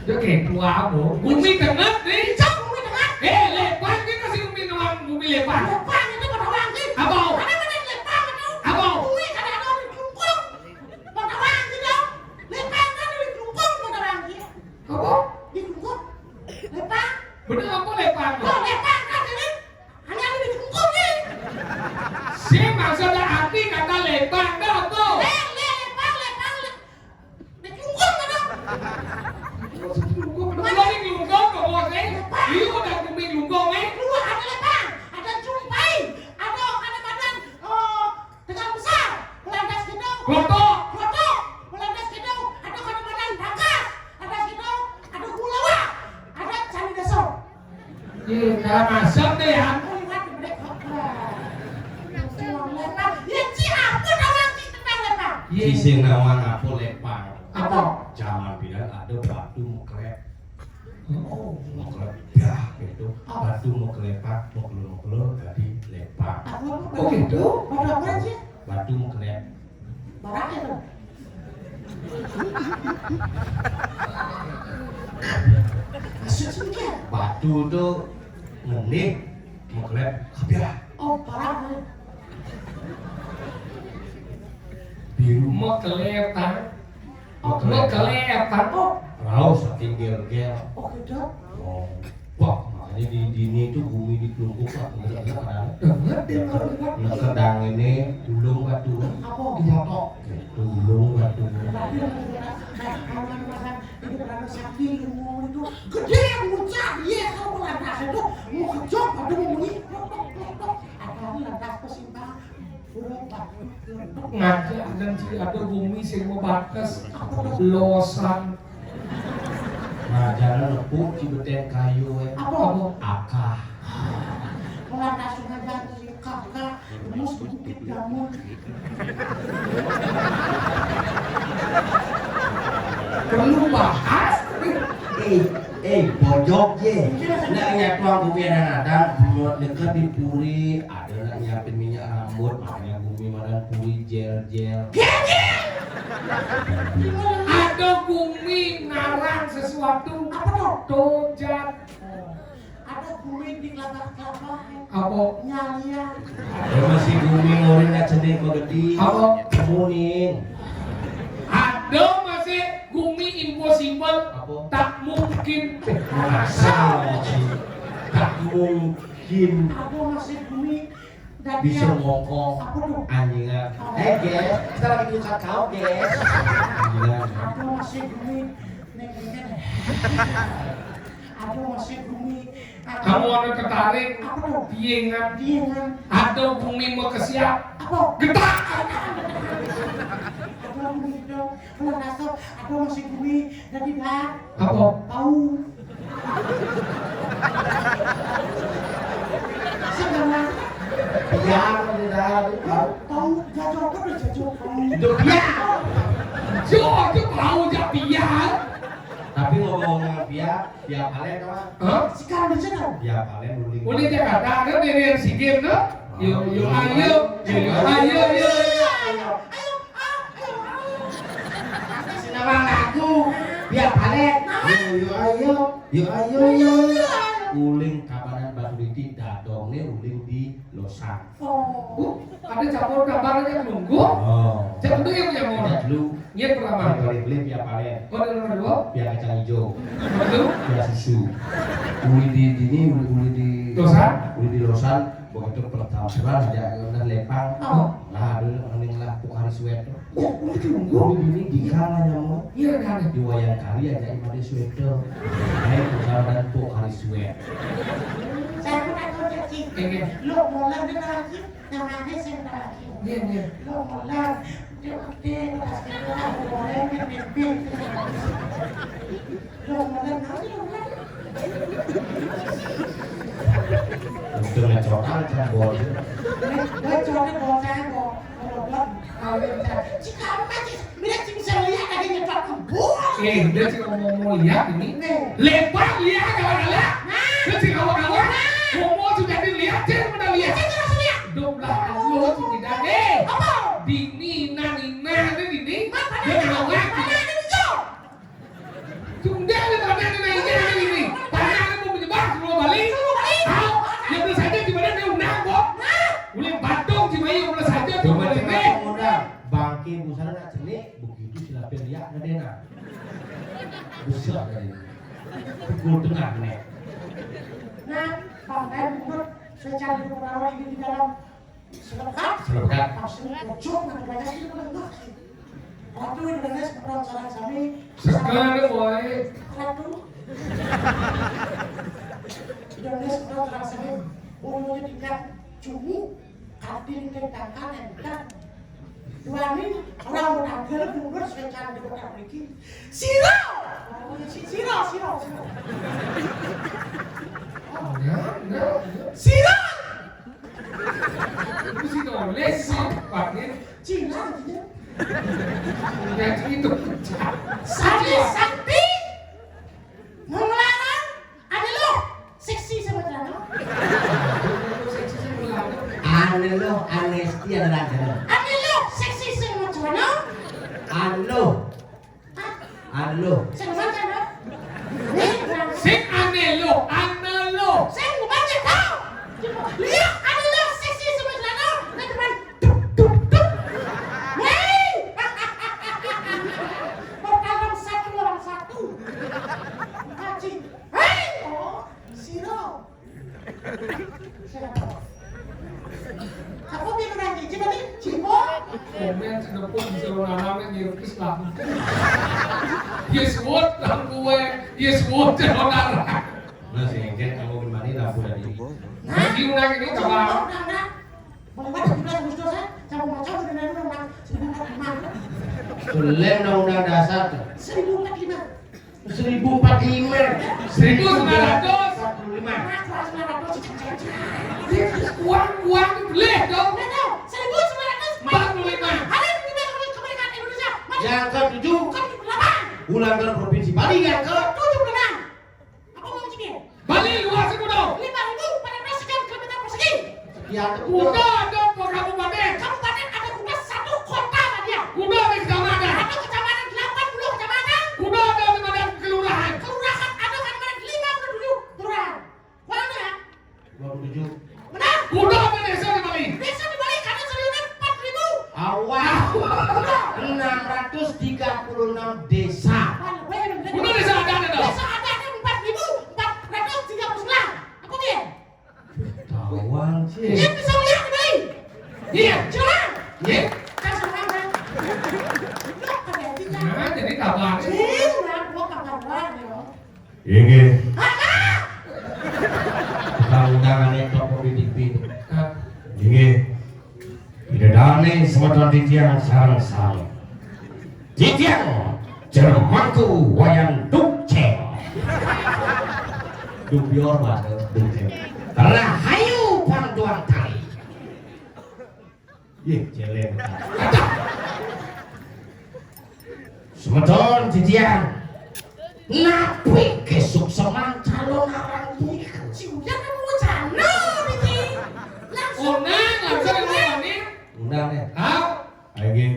Ya kayak tua, Bu. Bumi tengah nih. Pico bumi tengah. Eh, lepak kita sih bumi tengah, bumi lepak. Lepak itu pada orang sih. Apa? Ada mana lepak itu? Apa? Bumi kada ada di Klungkung. Pada orang sih dong. Lepak kan di Klungkung pada orang sih. Apa? Di Klungkung. Lepak. Bener apa lepak? Oh, lepak kan ini. Hanya ada di Klungkung nih. Si maksudnya arti kata lepak, dah apa? Le, le, lepak, lepak, le-, di Klungkung kan? Maksud Klungkung, mana? Di Klungkung, kok mau saya? Lepak. Iya, udah bumi Klungkung, eh. Lu ada lepak, ada jumpai, ada, ada badan, eh, Tegal Besar, Belantas Kidung. Klotok. Klotok, Belantas Kidung. Ada Kalimantan, Rangkas, ada Kidung, ada Gulawa, ada Candi Deso. Iya, kalau masuk deh ya. Oh, lihat, gede. Ya, ci apa nawang ci tentang lepak? Iya. Ci sing nawang apa lepak? Apa? Zaman bilang ada batu meklep. Oh, meklep dah gitu. Batu mau kelepak, mau keluar, mau keluar, jadi lepak. Apa, apa? Oh, gitu? Batu apa sih? Batu mau kelep. Barang itu. Maksud sih, ya? Batu tuh ngenik, mau kelep, kabeh. Oh, barang. Biru mau kelep, kan? Oke. Bekele apa kok? Raos saking gel-gel. Oh, gitu. Oh. Wah, makanya di dini itu bumi di Klungkung, Pak. Bener-bener ada. Bener deh, kalau buat. Nekedang ini ulung batu. Apa? Iya, kok. Itu ulung batu. Tapi yang bener-bener, nah, kalau yang bener-bener itu berapa sakti ilmu itu gede, muncak, iya, kalau lantas itu mau kejok, aduh, mau bunyi, tok, tok, tok, tok. Ada lantas kesimpangan. Ngajak dan si ada bumi sing mau bates losan. Nah, jangan nepuk di beten kayu, eh. Apa? Akah. Lantas sungai jatuh si kakak, mus bukit jamun. Perlu bahas? Eh, eh, bojok je. Nak nyatuang bumi anak datang, buat dekat di puri, ada nak nyiapin minyak rambut, makanya bumi madan puri, jel-jel. Ada bumi ngarang sesuatu. Apa tuh? Tojat. Oh. Ada Gumi di kelapa-kelapa. Apa? Nyalian. Ada masih gumi ngorin aja nih kok gede. Apa? Muning. Ada masih gumi impossible. Apa? Tak mungkin. Masa, Ji? Tak mungkin. Ada masih gumi bisa ngokong anjingan. Eh, guys, kita lagi buka kau, guys. Anjingan. Ada masih gumi. Nih, nih, nih. Ada masih gumi. Kamu ada tertarik? Apa tuh? Piye ngan? Piye ngan? Ada bumi mau ke siap? Apa? Getak. Ada bumi dong. Kalau nggak tahu, ada masih gumi. Jadi dah. Apa? Tahu. Sekarang. Biar di dalam tahu. Tahu, jatuh apa udah jatuh? Itu biar. Jo, itu tahu aja biar. Tapi ngomong-ngomong biar, biar balik apa? Hah? Sekarang di sana. Biar balik uling. Uling Jakarta, ada dari yang si game tuh. Yo, yo, ayo, yo, yo, ayo, yo. Ayo, ayo, ayo, ayo. Sinawang lagu, biar balik. Yo, yo, ayo, yo, ayo, yo. Uling kabanan Batu Diti, dadongnya uling di Losan. Oh. Uh, ada campur kabarnya nunggu. Oh. Jangan dulu yang punya mau. Ada dulu. Nyet pertama. Yang paling beli biar balik. Oh, ada nomor dua. Biar kacang hijau. Nomor dua. Biar susu. Uli di dini, uli, uli di Losan? Uli di Losan, begitu percampuran aja udah lepang. Oh. Lah, dulu mending lah Pocari Sweat. Ya, uli di nunggu. Uli di ini di kalah nyamuk. Iya, ada. Di wayang kali aja ada sweater. Ayo, Pocari dan Pocari Sweat. Saya pun ada cacing. Iya. Lo mau lagi lagi, namanya saya lagi. Iya, iya. Lo mau lagi. Udah ngecokan kan bol. Ngecokan bol saya bol. Bol bol. Kalau dia bicara, "Cik, kamu masih, mira cik bisa lihat lagi nyetok kebun." Eh, dia cik ngomong mau lihat ini. Nih. Lebar lihat kalau ada lihat. Nah. Dia cik kawan-kawan. Nah. Ngomong sudah dilihat, cik udah lihat. Cik terus lihat. Dua belas tahun tuh tidak. Eh. Apa? Dini, nani, nani, dini. Apa? Dia ngawak. Apa? Ada hijau. Tunggal di tanah ini, ini, ini, ini. Tanah ini mau menyebar seluruh Bali. Seluruh Bali. Tahu? Ya, boleh saja di mana dia undang, kok. Boleh batung di mana, boleh saja di mana ini. Bangke busana nak cenik, begitu silapin dia ngedenang. Besar dari pukul tengah nih. Nah, pakai buku secara di dalam Selepekat. Selepekat. Pas ini ujung, nanti banyak itu kan enggak. Ratu Indonesia seberang sarang sami. Sekarang, boy. Ratu Indonesia seberang sarang sami. Umurnya tingkat cumu, kati tingkat tangkal, entah. Dua ini orang berangkat, mundur, secara di kota pergi. Siro! Siro, siro, siro. Siro! Itu si Doles, si Pakai. Cina, gitu. Yang itu. Sakti, sakti. Mau ngelarang, ada lo. Seksi sama celana. Seksi sama celana. Ada lo, anesti ada raga. Ada lo, seksi sama celana. Ada lo. Anu lo. Sing mana, no? Sing ane lo, ane lo. Sing mana, no? Lihat, ane lo seksi sama celana, nah, cuman tuk, tuk, tuk. Hei! Pertama satu lawan satu. Haji. Hei! Oh, siro. Apa dia orang Cina nih? Cina? Komen sudah pun disuruh nanamin di Islam. Yes, what? Lampu, eh. Yes, what? Saudara. Nah, si Engkel kamu gimana lampu tadi? Nah, diulang ini, Cina, coba. Ulang, nah. Bang, Bang, sebelas Agustus, eh. Sama macam udah nanya, Bang. Seribu empat puluh lima. Belum Undang-Undang Dasar tuh. Seribu empat puluh lima. Seribu empat puluh lima. Seribu sembilan ratus empat puluh lima. Uang, uang boleh dong. Seribu sembilan ratus empat puluh lima. Hari ini kita kemerdekaan Indonesia. Yang ketujuh. Ketujuh puluh delapan. Ulang tahun Provinsi Bali yang ke tujuh puluh enam. Apa mau cekil? Bali luas kuno. Lima ribu empat ratus sekian kilometer persegi. Ya, kuno ada kabupaten. Kabupaten ada kuno satu kota dia. Kuno ada kecamatan. Ada kecamatan delapan puluh kecamatan. Kuno ada lima kelurahan. Kelurahan ada kan lima puluh tujuh kelurahan. Mana? Tujuh. Benar. Kuda apa desa di Bali? Desa di Bali ada seribu empat ribu. Awal. Enam ratus tiga puluh enam desa. Kuda desa ada ada. Desa ada ada empat ribu empat ratus tiga puluh sembilan. Apa dia? Tawang sih. Dia bisa lihat di Bali. Iya. Curang. Iya. Nah, jadi kabar. Iya, gua kabar gua, ya. Inggih. Tukang undangan itu pemimpin. Inggih. Tidak aneh semeton titiang sareng sami. Titiang Jermangku Wayan Dukceng. Dubior, Mas, Dukceng. Rahayu pang tuang tali. Yeh, celeng. Semeton titiang. Napi kesukseman calon arang punika? Si Ujang kan mau calon iki. Langsung. Unang, langsung ngomongin. Unang ya. Hah? Ayo, nggih.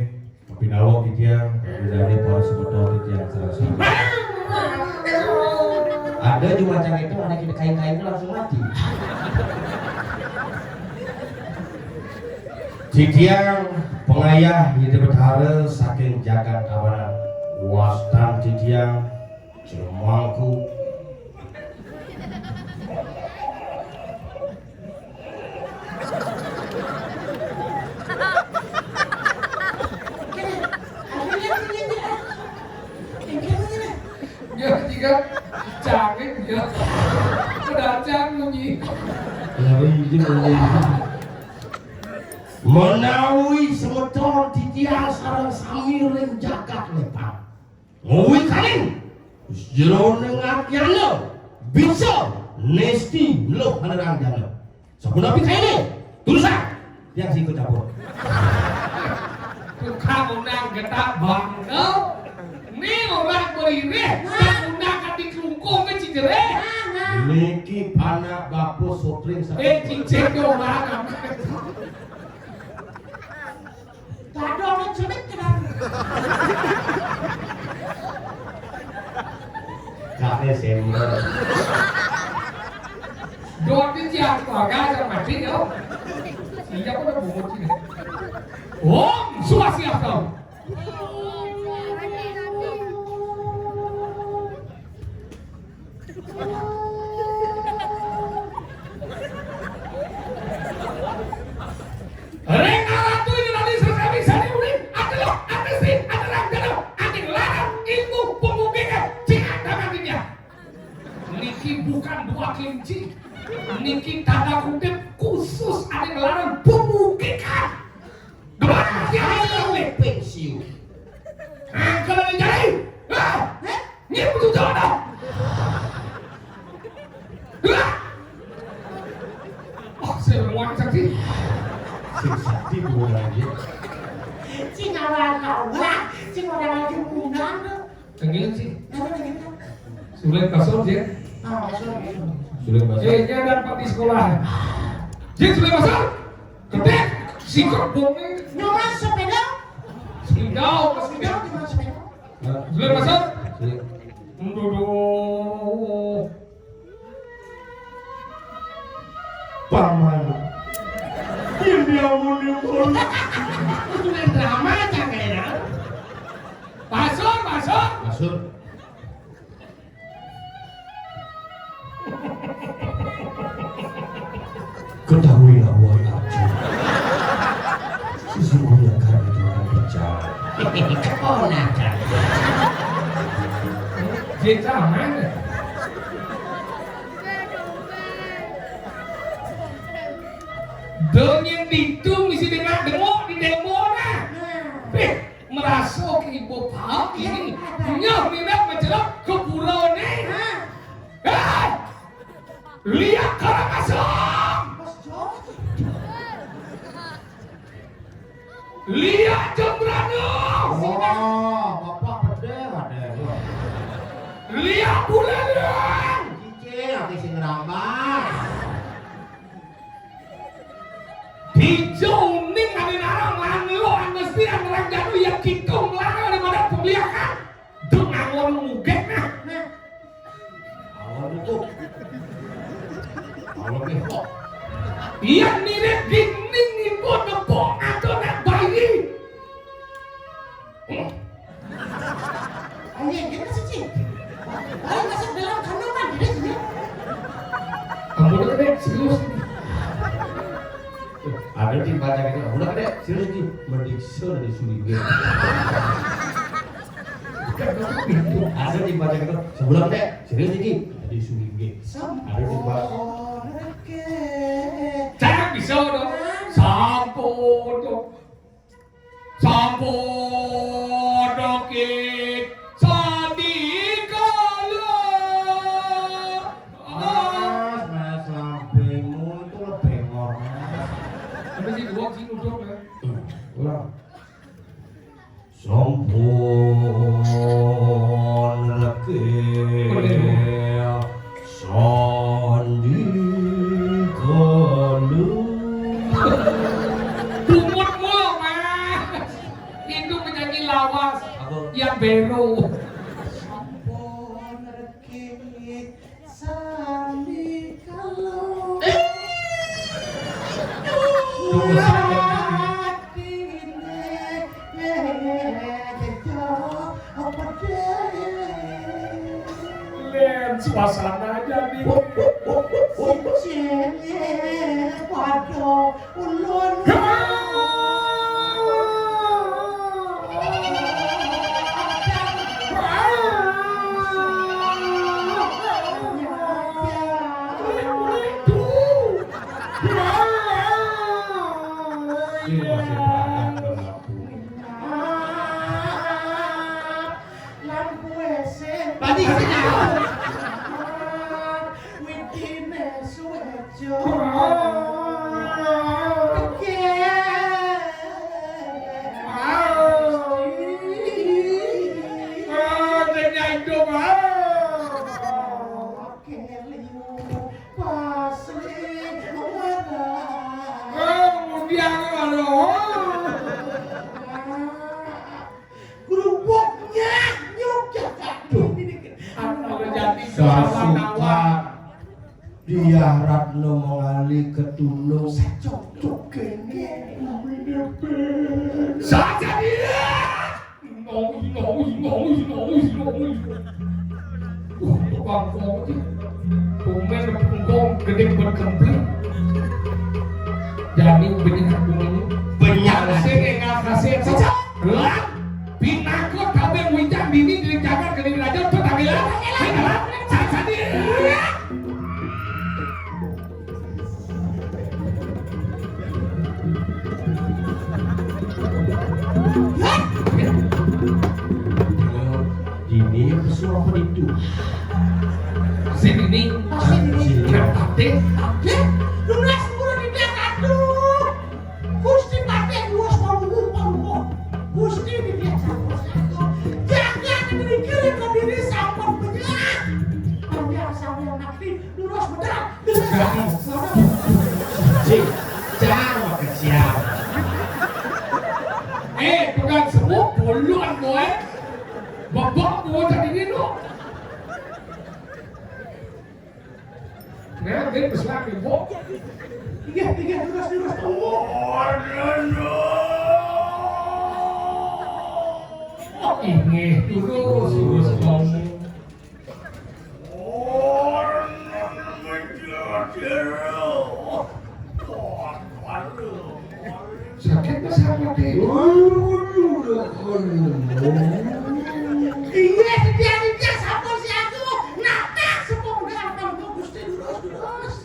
Tapi nawak titiang, dari para semeton titiang sareng sami. Ada juga macam itu, ada kita kain-kain itu langsung mati. Titiang pengayah Ida Betara saking jagat Tabanan. Wastan titiang Jermangku. Ya, tiga cangin ya. Udah cang bunyi. Lari ini bunyi. Menawi semeton titiang sareng sami ring jagat Lepang. Ngwikaning jeroning atyana bisa nesti luh anerang jana. Sapunapi kaene? Turusan. Yang sing ikut campur. Tukang undang getah bangkel. Ni orang beririh, tak undang kati kelungkung ke cijereh. Niki panak bapa sotring. Eh, cicing doang. Dadone jemit kenapa? Kak Desember. Dot di tiang keluarga aja mati yo. Iya kok udah bungut sini. Om Swastiastu. Ring aratu yen lali sesami sani uli, adelok, atesi, aderang delo, aning larang ilmu pembukikan, cikan tangan dia. Niki bukan dua kelinci. Niki tanda kutip khusus aning larang pembukikan. Gerak, ya, ya, ya, pensiun. Angkel aja jari. Ah, eh? Nggih, betul jawab dah. Lah. Oh, saya ruang sakti. Sing sakti dua lagi. Sing awal kaula, sing ora lagi undang. Tengilan sih. Apa tengilan? Sulit pasur dia. Ah, pasur. Sulit pasur. Eh, dia dapat di sekolah. Dia sulit pasur. Ketik, sikok, bumi. Nyuruh sepeda. Sepeda, sepeda, nyuruh sepeda. Sulit pasur. Sulit. Duduh. Paman. Yen diampun, diampun. Dengan drama aja kena. Pasur, pasur. Pasur. Ketahuilah, wahai Arjuna, sesungguhnya karang itu akan pecah. Keponakan. Dia zaman. Dongeng ditu mesti dengar dengok di demo nah. Pih, merasa ke ibu paham ini. Nyah minat mencelok ke pura ni. Hei! Liak Karangasem! Liak Jembrana! Wah, bapak pedih ada. Liak Buleleng! Cicing, aku sing ngerambah. Dija uning ane narang lan lo anesti ane rang jadu ya kita nglarang daripada pemliakan. Duk ngangon mugek nah. Nah. Awal itu. Awal itu. Iya, mirip dinding ibu nepuk atau nak bayi. Hmm. Ayo, gimana sih, Cing? Ayo masuk dalam kandungan, gitu, ya. Ampun, Dek, serius ini. Ada di baca gitu, udah, Dek, serius ini. Mending suruh disuruh. Ada di baca gitu, sebulan, Dek, serius ini. Ada di baca. Cara bisa dong. Sampun dong. Sampun dong, Ki. Sandi kala. Mas, mas, sampingmu itu lebih ngor, Mas. Tapi si dua sih nuduk, ya. Ulang. Sampun reke sandi kalu. Bungut mulu, Mas. Itu penyanyi lawas. Apa? Yang beru. Sampun reke sandi kalu. Eh. Tunggu, sampai. Len, suasana aja nih. Waduh, ulun. Ini masih berangkat ke lampu. Lampu S M. Tadi sih. Witine suwe jo. Tegel. Ah, jadi itu, ah. Oke, liu. Pasri, marah. Oh, kemudian, aduh. Kerupuknya nyucak. Aduh, ini kan. Anak jadi Sasuka. Dia Ratno mengalih ke tunung. Sacocok ini. Saja dia. Ngoi, ngoi, ngoi, ngoi, ngoi. Uh, tukang kopi. Tumben tukang gedeng berkempling. Jadi banyak aku ini. Banyak. Kasih, kasih. Sejak. Lah. Pinakut kabeh wincang dini di jagat gede raja tuh tampilan. Ayo, lah. Sasadi. Ini yang pesu apa itu? Sini nih. Sini. Sini. Tate. Tate. Lunas guru di dia satu. Gusti Patih luas panggung, panggung. Gusti di dia satu. Jangan dikirim ke diri sampun penyerah. Biar sampai mati. Lurus bener. Cik, jangan makan siang. Eh, tukang semua puluhan, boy. Bebek mau tadi ini, lo. Nah, dia pesan, Bo. Iya, iya, lurus, lurus. Oh, no, no. Oh, ini, lurus, lurus, kamu. Sakit apa siapa teh? Iya, dia dia siapa si aku? Nata semua udah apa lu Gusti durus durus.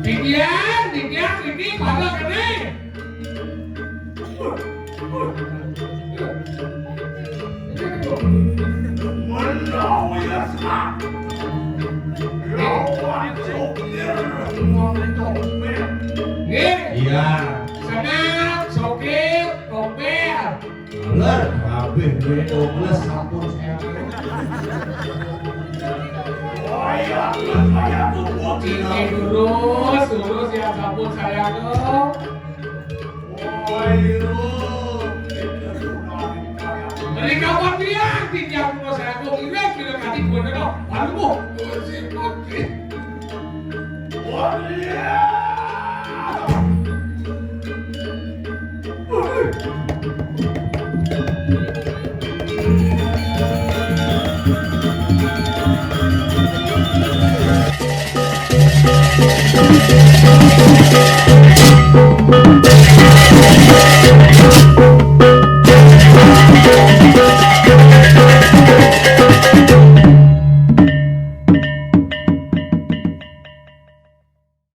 Titiang, titiang, titiang, pada kene. Menawi resah. Lawan sopir. Nggih. Iya. Senap, sokir, tompel. Ler, kabeh duwe toples sampun saya. Wayah, wayah, ini lurus, lurus ya sampun saya tuh. Wayah. Dari kapan dia, tidak mau saya tuh, ini bila kati buat apa? Aduh, siput.